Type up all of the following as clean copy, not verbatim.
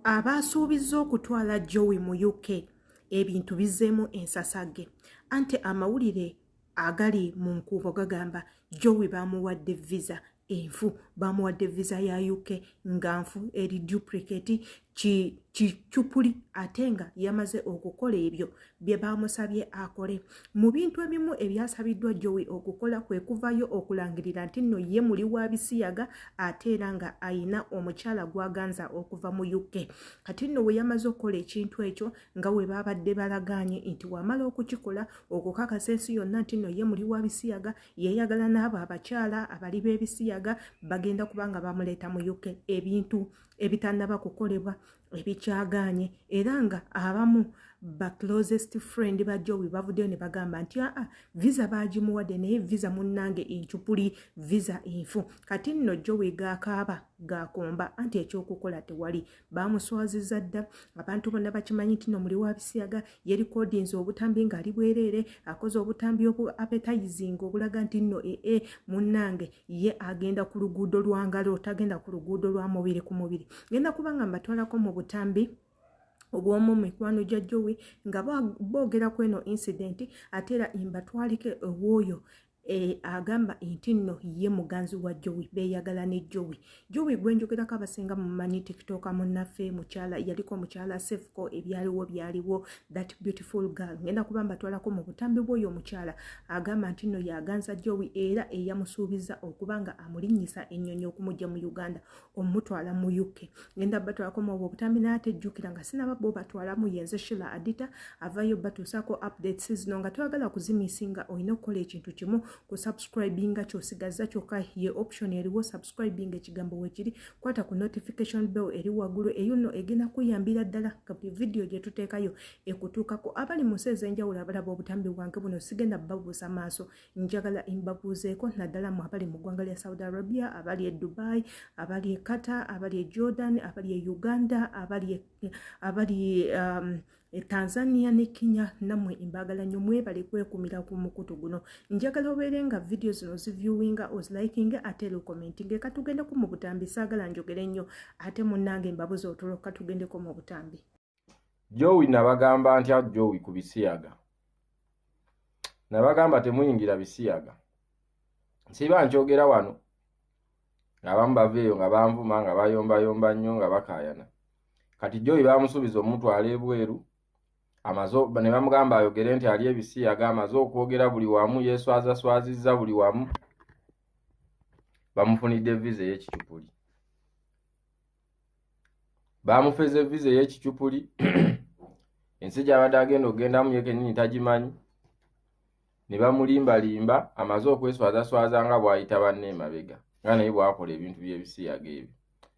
Abaasuubizza okutwala Jowie mu UK ebintu bizzeemu ensasagge anti amawulire agali mu nkuubo gagamba Jowie baamuwadde visa enfu, baamuwadde visa ya UK nga nfu, eri duplicate, kicupuli, ate nga yamaze okukola ebyo bye baamusabye akole. Mu bintu ebimu ebyasabiddwa Jowie okukola kwe kuvayo okulangirira nti nno ye muli wa bisiyaga ate era nga ayina omukyala gw'aganza okuva mu UK. Kati nno we yamaze okukola ekintu ekyo nga we baabadde balagaanye nti wamala okukikola okukakasa ensi yonna nti nno ye muli wa bisiyaga, yeeyagala n'abo abakyala abali b'ebisiyaga, bagenda kuba nga bamuleeta mu UK. Ebintu ebitannaba kukolebwa ebikyagaanye, era nga abamu ba closest friend ba Jowie bavuddeyo ne bagamba nti aa, visa baagimuwadde, naye visa munnange encupuli, visa enfu. Kati nno Jowie gaakaaba gakomba anti ekyokukola tewali, bamuswaziza dda. Abantu bonna bakimanyi nti no muli wa bisiyaga, yerecordinze obutambi ng'ali bwereere, akoze obutambi obu appetizing obulaga nti nno ee, munnange ye agenda ku luguudo lwa ngalo, tagenda ku luguudo lwa mubiri ku mubiri. Ngenda kubanga mbatwalako mu butambi obw'omu mikwano gya Jowie nga boogera ku eno incident, ate era mbatwalike ew'oyo agamba nti nno ye muganzi wa Jowie, beeyagala ne Jowie. Jowie gwe njogerako abasinga mumanyi, TikToker munnaffe, mukyala yaliko omukyala Sefco, ebyaliwo byaliwo, that beautiful girl. Ngenda kuba mbatwalako mu butambi bw'oyo omukyala agamba nti nno yaganza Jowie era eyamusuubiza okuba nga amulinnyisa ennyonyi okumugya mu Uganda omutwala mu UK. Ngenda batwalako mu obwo obutambi, naye ate jjukira nga sinaba bo batwalamu, yenze Shila Adita avayo batuusaako updates zino nga toyagala kuzimissinga. Olina okukola ekintu kimu, ku subscribinga. Kyosigaza kyokka ye option eriwo, subscribing, ekigambo wekiri. Kwata ku notification bell eri waggulu, eyo nno egenda kuyambira ddala nga buli vidiyo gye tuteekayo ekutuukako. Abali mu nsi ez'enjawulo abalaba obutambi bwange buno, sigenda babuusa maaso, njagala mbabuuzeeko, naddala mu abali mu ggwanga lya Saudi Arabia, abali e Dubai, abali e Qatar, abali e Jordan, abali e Uganda, abali e Tanzania ne Kenya. Nammwe mbaagala nnyo, mwebale kwekumira ku mukutu guno. Njagala obeere nga vidiyo zino ziviewinga, ozilikinga, ate era ocommentinga. Katugendeko mu butambi, saagala njogere nnyo ate munnange mbabuze otulo. Katugendeko mu butambi. Jowie nabagamba ntya? Jowie ku bisiyaga nabagamba temuyingira bisiyaga. Nsiba nkyogera wano ng'abamu baveeyo nga banvuma, nga bayombayomba nnyo, nga bakaayana. Kati Jowie bamusuubiza omutwala ebweru, amaze ne bamugamba ayogere nti ali ebisiyaga. Amaze okwogera buli wamu, yeeswazaswazizza buli wamu, bamufunidde visa ey'ekicupuli, bamufeze visa ey'ekicupuli. Ensi gy'abadde agenda okugendamu ye kennyini tagimanyi, ne bamulimbalimba. Amaze okweswazaswaza nga bw'ayita banne emabega, nga naye bw'akola ebintu by'ebisiyaga ebyo.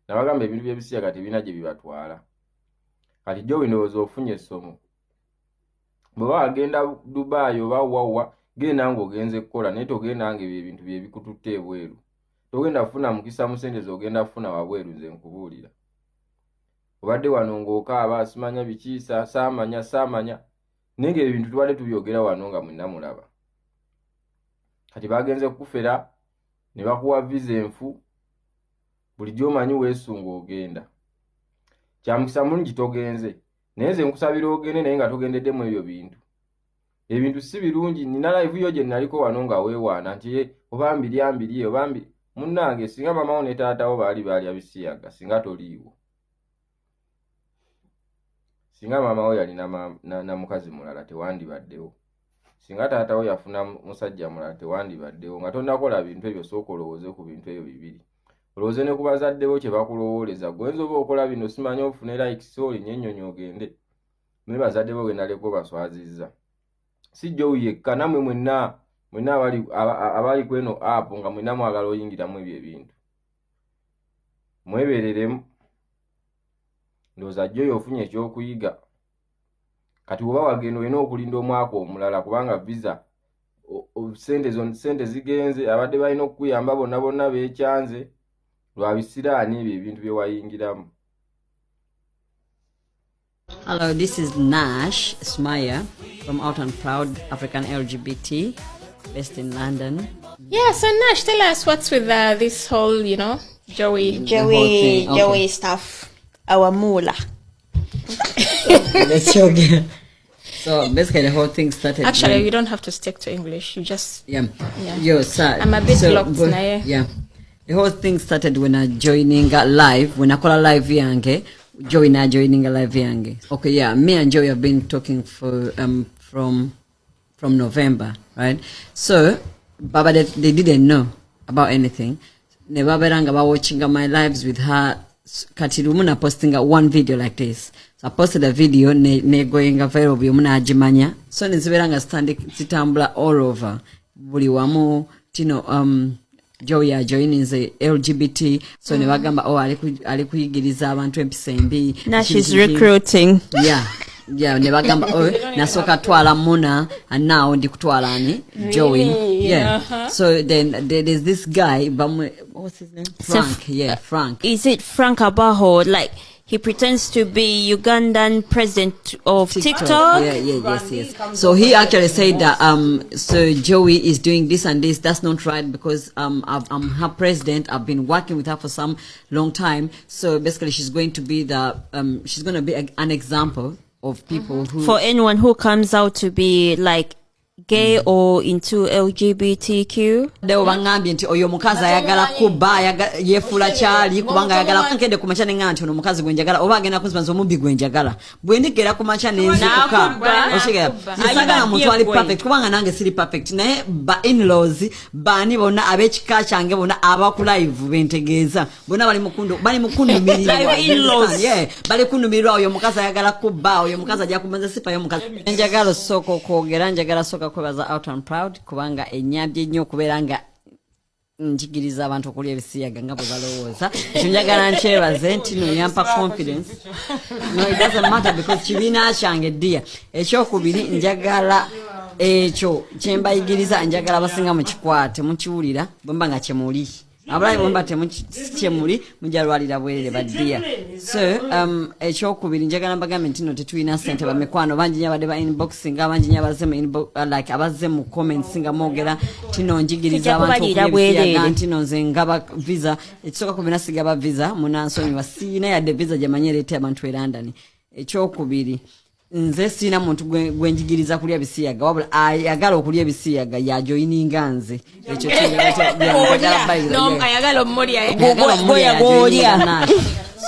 Nabagamba ebintu by'ebisiyaga tebirina gye bibatwala. Kati Jowie ndowooza ofunye essomo. Bw'oba wagenda Dubai oba wawa, genda ng'ogenze kukola, naye togenda nga ebyo ebintu bye bikututte ebweru. Togenda kufuna mukisa mu ssente z'ogenda kufuna wabweru. Nze nkubuulira, obadde wano ng'okaaba simanya biki, saamanya saamanya, naye ng'ebintu tubadde tubyogera wano nga mwenna mulaba. Kati bagenze kukufera ne bakuwa visa enfu. Bulijjo omanyi weesunga ogenda. Kyamukisa mulungi togenze, naye nze nkusabira ogende, naye nga togendeddemu ebyo bintu. Ebintu si birungi. Nina live yo gye naliko wano nga weewaana nti oba mbirya mbirye oba mbi. Munnange, singa mamawo ne taatawo baali baalya bisiyaga, singa toliiwo. Singa maama wo yalina na mukazi mulala, tewandibaddewo. Singa taata wo yafuna musajja mulala, tewandibaddewo. Nga tonnakola bintu ebyo, sooka olowooze ku bintu ebyo bibiri, olowooze ne ku bazadde bo kye bakulowooleza. Gwenza oba okola bino simanyi ofune likes, olinye ennyonyi ogende, naye bazadde bo genda leko baswazizza. Si Jowie yekka, nammwe mwenna mwenna abali ku eno app nga mwenna mwagala oyingiramu ebyo ebintu, mwebereremu. Ndowooza Jowie ofunye ekyokuyiga. Kati oba wagenda, olina okulinda omwaka omulala, kubanga visa sente zigenze. Abadde balina okukuyamba bonna bonna beekyanze lwa bisiraani ebyo ebintu bye wayingiramu. Hello, this is Nash Smaya from Out and Proud African LGBT, based in London. Yeah, so Nash, tell us what's with this whole Jowie. The whole Jowie, thing, okay. Jowie stuff. Our moolah. Let's go. So basically the whole thing started. Actually, when, you don't have to stick to English. You just Yeah. Yeah. Yo, sir. I'm a bit locked now, yeah. Yeah. The whole thing started when I joining live, when I call a live yange, Joey na joining a live yange. Okay, yeah. Me and Joey have been talking for from November, right? So Baba they didn't know about anything. Ne baberanga ba watching my lives with her. Kati lumu na posting one video like this. So I posted a video ne going viral buli omu n'agimanya. So nzibeera nga zitambula all over. Buli wamu tino Joey ajoininze LGBT. So ne bagamba oh ali kuyigiriza abantu empisa embi. Now she's recruiting. Yeah. Yeah, ne bagamba oh nasooka twala Muna and now ndi kutwala ani Joey. Really? Yeah. Uh-huh. So then there's this guy, what's his name? Frank. Yeah, Frank. Is it Frank Abaho? Like he pretends to be Ugandan president of TikTok. Yeah, yes. So he actually said that so Joey is doing this and this. That's not right because I'm her president. I've been working with her for some long time. So basically, she's going to be the she's going to be an example of people who For anyone who comes out to be like gay or into LGBTQ. Deo bangambye nti oyo omukazi ayagala kubba yeefuula kyali kubanga ayagala nkende ku makya ne ŋŋamba nti ono omukazi gwe njagala oba agenda kunzibanza omubbi gwe njagala bwe ndigera ku makya ne nzikuka okitegera sagala muntu ali perfect kubanga nange siri perfect naye ba in-laws baani bonna ab'ekika kyange bonna abaku live bentegeeza bonna bali mukundumirirwa bali kundumirirwa oyo omukazi ayagala kubba oyo omukazi ajja kubanza sifayo omukazi. Njagala osooka okwogera njagala sooka kwebaza Out and Proud kubanga enyambye nnyo okubeera nga njigiriza abantu okulya ebisiyaga nga bwe balowooza. Ekyo njagala nkyebaze nti no yampa confidence. No, it doesn't matter because kibiina kyange ddiya. Ekyokubiri njagala ekyo kye mbayigiriza njagala abasinga mukikwate mukiwulira bwe mba nga kyemuli. Abalayi bwe mba temukyemuli mujja lwalira bwerere baddiya. So ekyokubiri njagala mbagambe nti no tetulina ssente bamikwano bangi nnyo abadde ba inboxing abangi nnyo abazze mu inbox like abazze mu comments nga mwogera tino njigiriza abantu okulya ebisiyaga nti no nze ngaba visa. Ekisooka ku bina sigaba visa munansonyiwa siina yadde visa gye manyi ereeta abantu e London. Ekyokubiri nze sina muntu gwe njigiriza kulya bisiyaga wabula ayagala okulya ebisiyaga yajoininga nze. Ekyo ayagala omulya.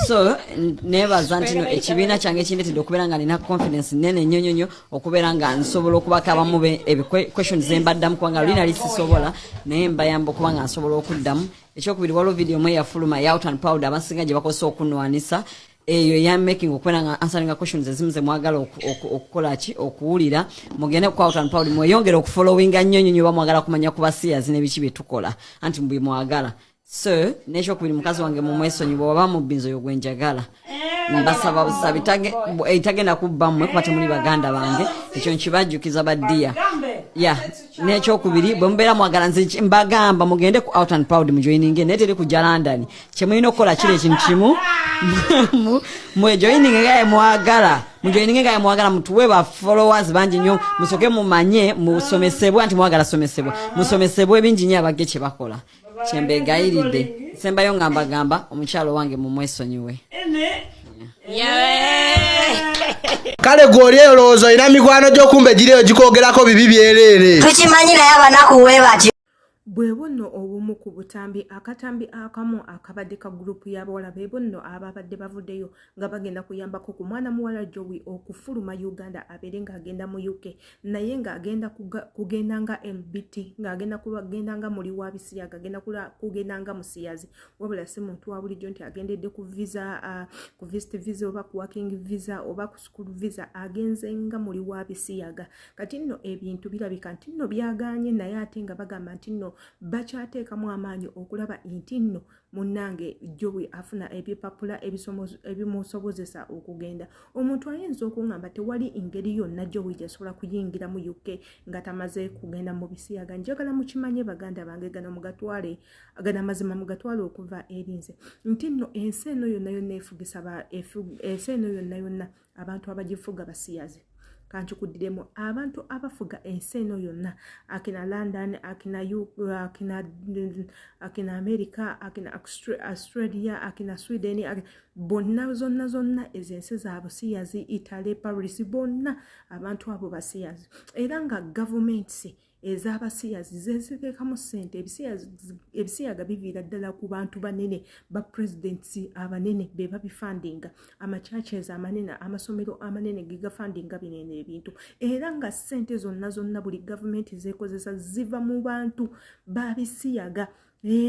So nebaza nti no ekibiina kyange kindeetedde okubeera nga nina confidence nene nnyo nnyo nnyo okubeera nga nsobola okubako abamu questions ze mbaddamu kubanga luli nali sisobola naye mbayamba okuba nga nsobola okuddamu. Ekyokubiri waliwo video mu eyafuluma ya Out and Proud abasinga gye bakozesa okunwanisa eyo ya making okubeera nga answering questions ezimu ze mwagala okukola ki okuwulira. Mugende ku Out and Proud mweyongere okufollowinga nnyo nnyo nnyo bamwagala kumanya ku basiyazi n'ebiki bye tukola anti mbwe mwagala. So n'ekyokubiri mukazi wange mumwesonyiwe oba mubbi oyo gwe njagala mbasaba busabi tagenda kubba mmwe kuba temuli baganda bange ekyo nkibajjukiza baddiya. Yeah, n'ekyokubiri bwe mubeera mwagala nze mbagamba mugende ku Out and Proud mujoininge naye teri kujja London. Kye mulina okukola kiri ekintu kimu mwejoininge nga mwagala mujoininge nga mwagala mutuwe ba followers bangi nnyo musooke mumanye musomesebwe anti mwagala somesebwa musomesebwe bingi nnyo abagge kye bakola. Kyembeegayiridde nsembayo nga mbagamba omukyalo wange mumwesonyiwe. Kale gw'oli olowooza olina mikwano gy'okumbe giriyo gikwogerako bibi byereere. Tukimanyi naye abanaku we batyo. Bwe bunno obumu ku butambi akatambi akamu akabadde ka gurupu y'abawala be bunno ababadde bavuddeyo nga bagenda kuyambako ku mwana muwala Joey okufuluma Uganda abeere ng'agenda mu UK naye ng'agenda kugenda nga LBT ng'agenda kugenda nga muli wa bisiyaga agenda kugenda nga musiyazi wabula si muntu wa bulijjo nti agendedde ku visa ku visit visa oba ku working visa oba ku school visa agenze nga muli wa bisiyaga. Kati nno ebintu birabika nti nno byagaanye naye ate nga bagamba nti nno bakyateekamu amaanyi okulaba nti nno munnange Joey afuna ebipapula ebimusobozesa okugenda. Omuntu ayinza okuŋŋamba tewali ngeri yonna Joey gy'asobola kuyingira mu UK nga tamaze kugenda mu bisiyaga. Njagala mukimanye baganda bange gano mugatwale gano amazima mugatwale okuva eri nze nti nno ensi eno yonna yonna efugisa ensi eno yonna yonna abantu abagifuga basiyazi. Kankikuddiremu, abantu abafuga ensi eno yonna, akina London, akina America, akina Australia, akina Sweden, bonna zonna zonna ezo ensi zabusiyazi, Italy, Paris, bonna abantu abo basiyazi. Era nga gavumenti ez'abasiyazi zeziteekamu ssente. Ebisiyaga biviira ddala ku bantu banene, ba presidents abanene be babifundinga, amachurches amanene, amasomero amanene gegafundinga binene ebintu. Era nga ssente zonna zonna buli gavumenti zekozesa ziva mu bantu babisiyaga,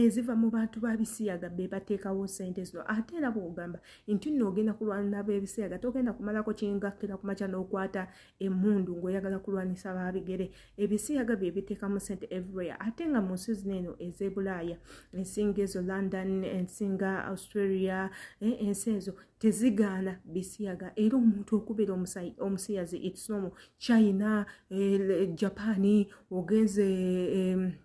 ziva mu bantu babisiyaga be bateekawo ssente zino. Ate era bw'ogamba nti nno ogenda kulwana b'ebisiyaga, togenda kumalako kingakkira ku makya n'okwata emmundu ng'oyagala kulwanisa babigere. Ebisiyaga bye biteekamu ssente everywhere. Ate nga mu nsi zino eno ez'e Bulaaya, ensinga ezo London, ensinga Australia, ensi ezo tezigaana bisiyaga. Era omuntu okubeera omusiyazi it's normal. China, Japan, ogenze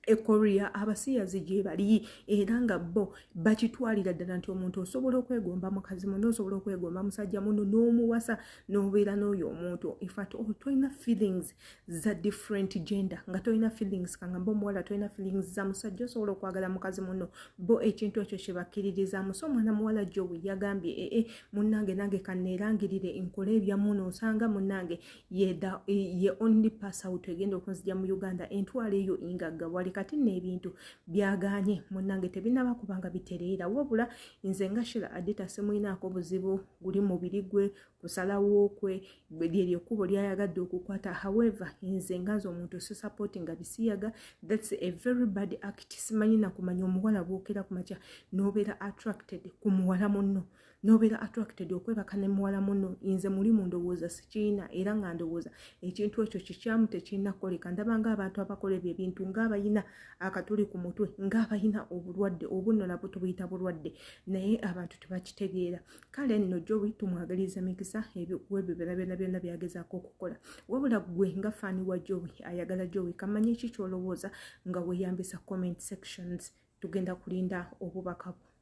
e Korea, abasiyazi gye bali. Era nga bo bakitwalira ddala nti omuntu osobola okwegomba mukazi muno, osobola okwegomba musajja muno, n'omuwasa n'obeera n'oyo omuntu. In fact, tolina feelings za different gender, nga tolina feelings, kangamba omuwala tolina feelings za musajja, osobola okwagala mukazi muno. Bo ekintu ekyo kye bakkiririzaamu. So omwana muwala Jowi yagambye, ee munnange, nange kanneerangirire nkole ebyamuno, osanga munnange ye only pass out egenda okunzija mu Uganda, entwala eyo ingaggawale. Kati nno ebintu byagaanye munnange, tebinaba kubanga bitereera. Wabula nze nga Shira Adita simulinaako buzibu, guli mubiri gwe, kusalawo kwe, lyeryo ekkubo lyayagadde okukwata. However, nze nga nze omuntu sisupportinga bisiyaga. That's a very bad act. Simanyi nakumanya omuwala bwokera ku makya n'obeera attracted ku muwala munno, n'obeera attracted okwebaka ne muwala munno. Nze muli mu ndowooza sikiina, era nga ndowooza ekintu ekyo kikyamu, tekirina kukoleka. Ndaba ng'abantu abakola ebyo ebintu ng'abayina akatuli ku mutwe, ng'abayina obulwadde obunno, nabwo tubuyita bulwadde, naye abantu tebakitegeera. Kale nno Jowi tumwagaliza mikisa ebyo byonna byonna byonna byagezaako okukola. Wabula ggwe nga fan wa Jowi, ayagala Jowi, kamanye ki kyolowooza nga weeyambisa comment sections. Tugenda kulinda obubaka bwo.